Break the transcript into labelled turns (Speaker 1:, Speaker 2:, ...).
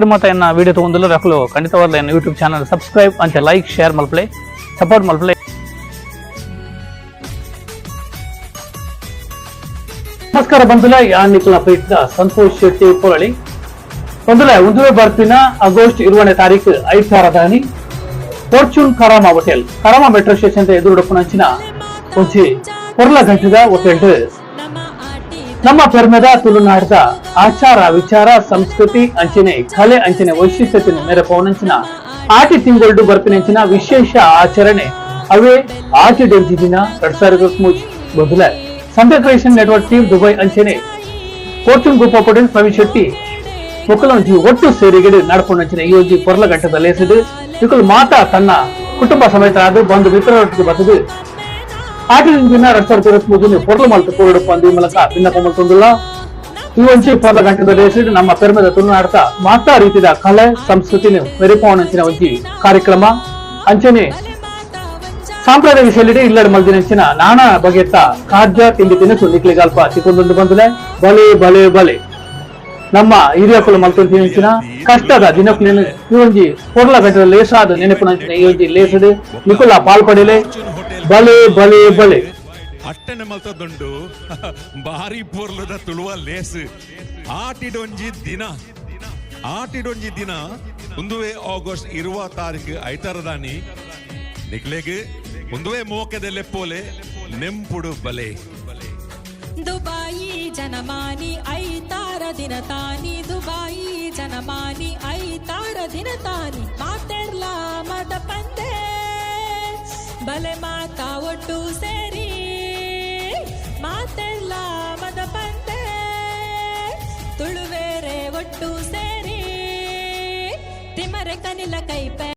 Speaker 1: ಮಾತ ಎನ್ನ ವಿಡಿಯೋ ತಗೊಂಡಿಲ್ಲ ರಕಲು ಖಂಡಿತವಾದ ಎನ್ನ ಯೂಟ್ಯೂಬ್ ಚಾನಲ್ ಸಬ್ಸ್ಕ್ರೈಬ್ ಅಂಚ ಲೈಕ್ ಶೇರ್ ಮಲ್ಪಲೆ, ಸಪೋರ್ಟ್ ಮಲ್ಪಲೆ. ನಮಸ್ಕಾರ ಬಂಧುಲ, ಯಾನ್ ನಿಕಲ್ನ ಪ್ರೀತಿದ ಸಂತೋಷ್ ಶೆಟ್ಟಿ ಪೊರಳಿ. ಬಂಧುಲ, ಉಂದುವೆ ಬರ್ಪಿನ ಆಗಸ್ಟ್ 20ನೇ ತಾರೀಕು ಐತಾರದಾನಿ fortune Karama hotel, Karama metro station ಎದುರುಡಪ್ಪುನಂಚಿನ ಒಂಜಿ ಪೊರ್ಲ ಗಂಟೆದ ಹೋಟೆಲ್ ನಮ್ಮ ಪೆರ್ಮೆದ ತುಳುನಾಡದ ಆಚಾರ ವಿಚಾರ, ಸಂಸ್ಕೃತಿ ಅಂಚನೆ ಕಲೆ ಅಂಚನೆ ವೈಶಿಷ್ಟ್ಯತೆ ಮೇರೆ ಪವನಂಚಿನ ಆಟಿ ತಿಂಗಳು ಬರ್ಪಿನಂಚಿನ ವಿಶೇಷ ಆಚರಣೆ ಅವೇ ಆಟಿ ಡೊಂಜಿ ದಿನ 2023. ಬದಲ Sandhya creation network team Dubai ಅಂಚನೆ fortune group of hotel Praveen Shetty ಮೊಕ್ಕಲೊಂಜಿ ಒಟ್ಟು ಸೇರಿಗೆಡು ನಡಪುನಂಚಿನ ಈ ಒಂಜಿ ಪೊರ್ಲ ಗಂಟದ ಲೇಸಿಡು ಇಕುಲು ಮಾತಾ ತನ್ನ ಕುಟುಂಬ ಸಮೇತರಾದ ಬಂಧು ಮಿತ್ರರೊಟ್ಟಿಗೆ ಬತ್ತದು ಆಟಿ ದಿನ 2023 ಪೊರ್ಲು ಮಲ್ತು ಕೋರಡು ಪಂದಿ ಮೂಲಕ ಬಿನ್ನಪ ಮಲ್ತೊಂದುಲ್ಲ. ಈ ಒಂಜಿ ಪೊರ್ಲ ಗಂಟೆದ ಲೇಸಿಡು ನಮ್ಮ ಪೆರ್ಮೆದ ತುಳುನಾಡ್ತ ಮಾತಾ ರೀತಿದ ಕಲೆ ಸಂಸ್ಕೃತಿನ ಮೆರಿಪವನಂಚಿನ ಒಂಜಿ ಕಾರ್ಯಕ್ರಮ ಅಂಚನೆ ಸಾಂಪ್ರದಾಯಿಕ ಶೈಲಿಡೆ ಇಲ್ಲಡ್ ಮಲ್ದಿನಂಚಿನ ನಾನಾ ಬಗೆತ ಖಾದ್ಯ ತಿಂಡಿ ತಿನಿಸು ನಿಕ್ಲಿಗಲ್ಪ ತಿಕ್ಕೊಂದು ಬಂದುಲೆ. ಬಲೆ ಬಲೆ ಬಲೆ, ನಮ್ಮ ಹಿರಿಯಕುಲು ಮಲ್ತೊಂತಿನಂಚಿನ ಕಷ್ಟದ ದಿನಕುಲೇನು ಈ ಒಂಜಿ ಪೊರ್ಲ ಗಂಟೆದ ಲೇಸಾದ ನೆನಪುನಂಚಿನ ಈ ಒಂಜಿ ಲೇಸಡು ನಿಕುಲ ಪಾಲ್ಪಡೆಲೆ. ಬಲೆ ಬಲೆ ಬಲೆ.
Speaker 2: ಅಟ್ಟನೆ ಮಲ್ತದುಂಡು ಬಾರಿ ಪೊರ್ಲುದ ತುಳುವ ಲೇಸ್ ಆಟಿಡೊಂಜಿ ದಿನ. ಆಟಿಡೊಂಜಿ ದಿನ ಉಂದುವೆ ಆಗಸ್ಟ್ 20 ತಾರೀಕು ಐತಾರದಾನಿ. ನಿಕ್ಲೆಗ್ ಉಂದುವೆ ಮೋಕೆದ ಲೆಪ್ಪೋಲೆ. ನೆಂಪುಡು ಬಲೆ.
Speaker 3: ದುಬಾಯಿ ಜನಮಾನಿ ಐತಾರ ದಿನ ತಾನಿ, ದುಬಾಯಿ ಜನಮಾನಿ ಐತಾರ ದಿನ ತಾನಿ, ಮಾತೆರ್ಲಾ ಮದ ಪಂದೆ ಬಲೆ ಮಾತಾ ಒಟ್ಟು ಸೇರಿ, ಮಾತೆರ್ಲಾ ಮದ ಪಂದೆ ತುಳುವೇರೆ ಒಟ್ಟು ಸೇರಿ, ತಿಮರೆ ಕನಿಲ ಕೈಪೆ.